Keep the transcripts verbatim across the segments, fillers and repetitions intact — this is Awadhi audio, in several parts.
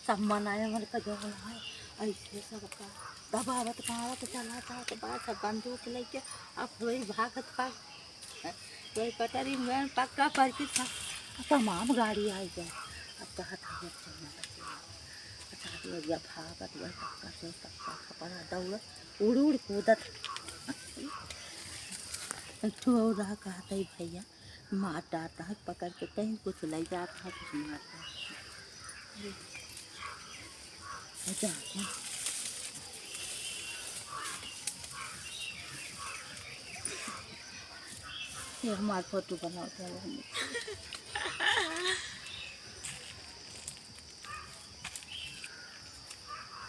सब मन आए, मन का जौन है, ऐसे सबका दबावत मारत चला जात बा, सब बंदूक लेके अब वही भागत बा। वही पटरी में पक्का पर के सब तमाम गाड़ी आई गए। अब कहत है, "अब चलना बच्चे।" अच्छा, तो भैया भागत वही पक्का से, पक्का खपड़ा दौड़, उड़ उड़ कूदत। एक ठो और रहा, कहत है भैया, मार डालता है पकड़ के, कहीं कुछ ले जाता है, कुछ मारता है। अच्छा, अच्छा। ये हमार फोटो बनावत है।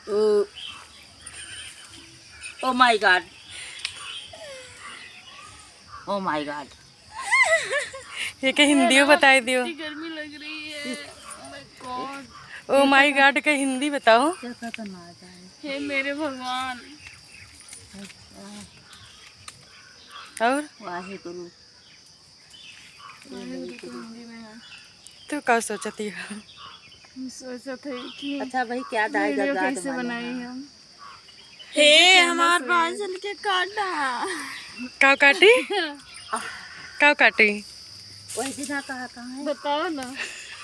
ओ, oh my God, oh my God। ये के हिंदियो बताई दियो। इतनी गर्मी लग रही है। Oh my God। Oh my God के हिंदी बताओ। हे मेरे भगवान। और वाहेगुरु। वाहेगुरु तो हिंदी में है। तू का सोचती हो? हम सोचत है कि अच्छा भाई, क्या दाई वीडियो कैसे बनाई हम। हे, हमार बांझल के काटा। का काटी? का काटी? वही दिन कहा, कहाँ है? बताओ ना।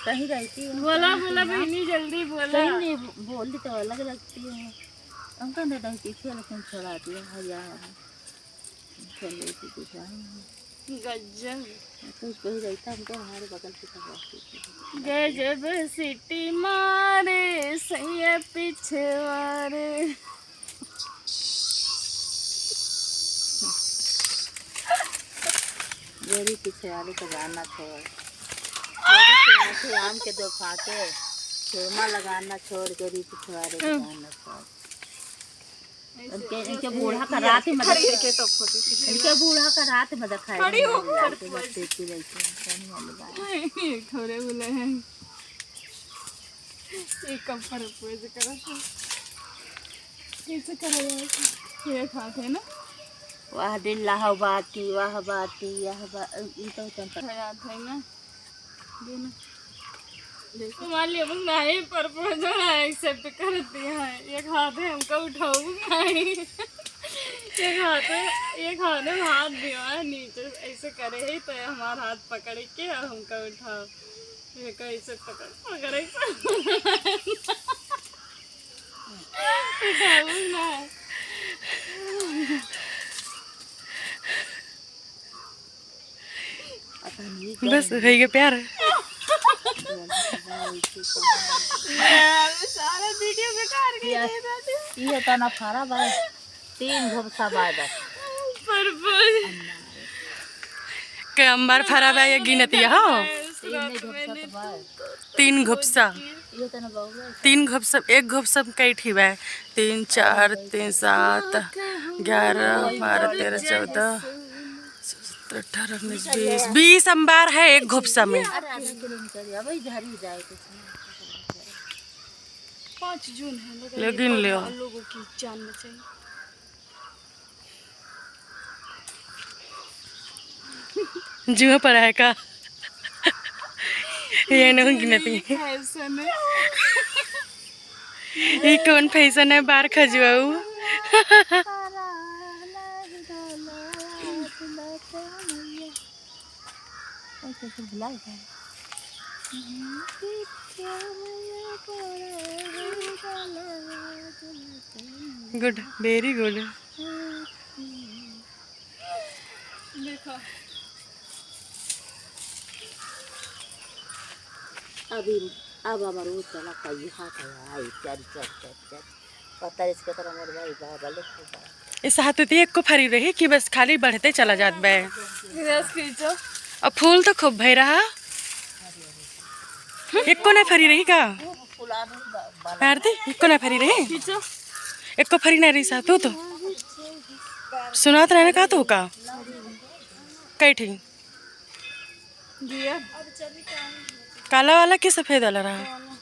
कहीं रहती हो? बोला, बोला बहनी, जल्दी बोला। कहीं नहीं बोलती तो अलग लगती है। हमका ना डंकी खेल के छोड़ा दिया है यार। खेल लेती तो जाए। गजब। तो कोई रहता, हमको हमारे बगल के सब रहते थे। गजब सीटी मारे सैया पिछवारे। मेरी पिछवारे का गाना छोड़। मेरी पिछवारे आम के दो फाके, चूरमा लगाना छोड़, मेरी पिछवारे का गाना छोड़। इनके, इनके बूढ़ा का रात में खड़ी होके तो फोटो खींचे। इनके बूढ़ा का रात में दिखाई खड़ी हो। नहीं, खड़े बोले हैं। ये कब पर पोज करा था? कैसे करा यार? ये खाते हैं ना? वाह दिल लहौ बाती, वाह बाती, यह बा-, ई तो चंपा। याद है ना? देखो, मान लिया, हम नहीं पर जो है, एक्सेप्ट करती है। एक हाथ है, हमका उठाओ नहीं। एक हाथ है, एक हाथ है, हाथ दिया है नीचे, ऐसे करे है, तो हमारा हाथ पकड़ के और हमका उठाओ। ये कैसे पकड़, पकड़ ऐसे। उठाओ ना। बस, है ये प्यार। सारा वीडियो बेकार कर ये, दे देते। ये तना फरा बा, तीन घोपसा बा बस। पर्पल। के अंबर फरा बा, ये गिनती है, हाँ। तीन घोपसा तो बा। तीन घोपसा। तीन घोपसा, एक घोपसा में कई ठी बा? तीन, चार, तीन, सात, ग्यारह, बारह, तेरह, चौदह, सत्रह, अठारह, उन्नीस, बीस, बीस अंबार है एक घोपसा में। पाँच जून है, लेकिन ले आओ। लोगों की जान बचाई। जुआ पड़ा है का? ये नहीं गिनती। फैशन है। ये कौन फैशन है? बार खजुआऊ। Good, very good। देखो। अभी, अब हमार ऊ चला कहिया कहिया आई, चल, चल, चल, चल। पता इसके तरह मोर भाई बा, भले खूब बा। इस हाथ में एको फरी रही कि बस खाली बढ़ते चला जात बा। बस खींचो। अब फूल तो खूब भई रहा। एको ना फरी रही का? आरती, एको ना फरी रही? खींचो। एको फरी ना रही सा, तू तो। सुनात रहे ना का तू का? कई ठी? दिया। काला वाला कि सफेद वाला रहा? काला।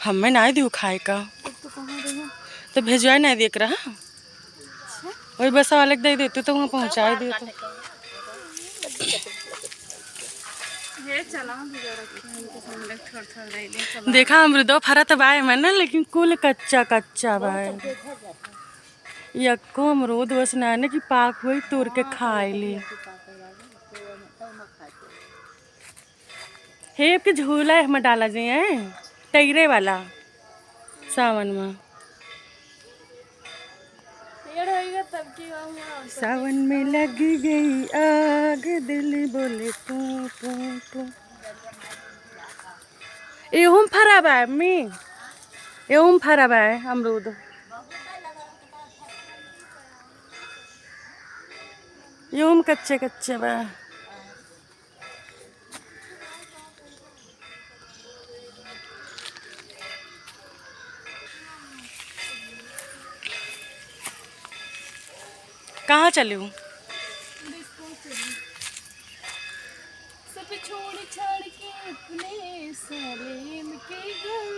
हमें ना दियो खाए का। तो कहाँ रहा? तो भेजवाए ना दिए के रहा। अच्छा। वही बसा वाले के दे दे, तू तो वहाँ पहुँचाए दियो तो। ये देखा, अमरूदो फरत बा एमे ना, लेकिन कुल कच्चा कच्चा बा। यक्को अमरूद बस ना है कि पाक होई, तोड़ के खाए ली। हे के झूला एहमा डाला जी, हैं? टैरे वाला सावन में। पेड़ होइगा तब की हुआ। सावन में लग गई आग, दिल बोले पू पू पू। एहू में फरा बा अम्मी, एहू में फरा बा अमरूद। एहू में कच्चे कच्चे बा। कहाँ चले हो? सब छोड़ छाड़ के अपने साले इनके घर,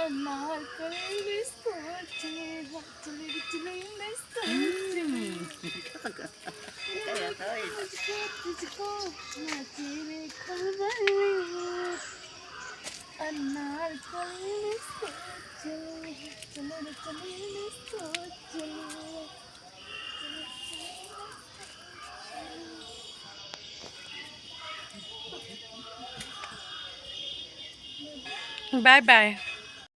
अनारकली बिस्कुट चाहिए, चले चले बिस्कुट चाहिए। हम्म। तुझको, तुझको, मैं तेरे खबर, अनारकली बिस्कुट चाहिए, चले चले बिस्कुट चाहिए। Bye bye.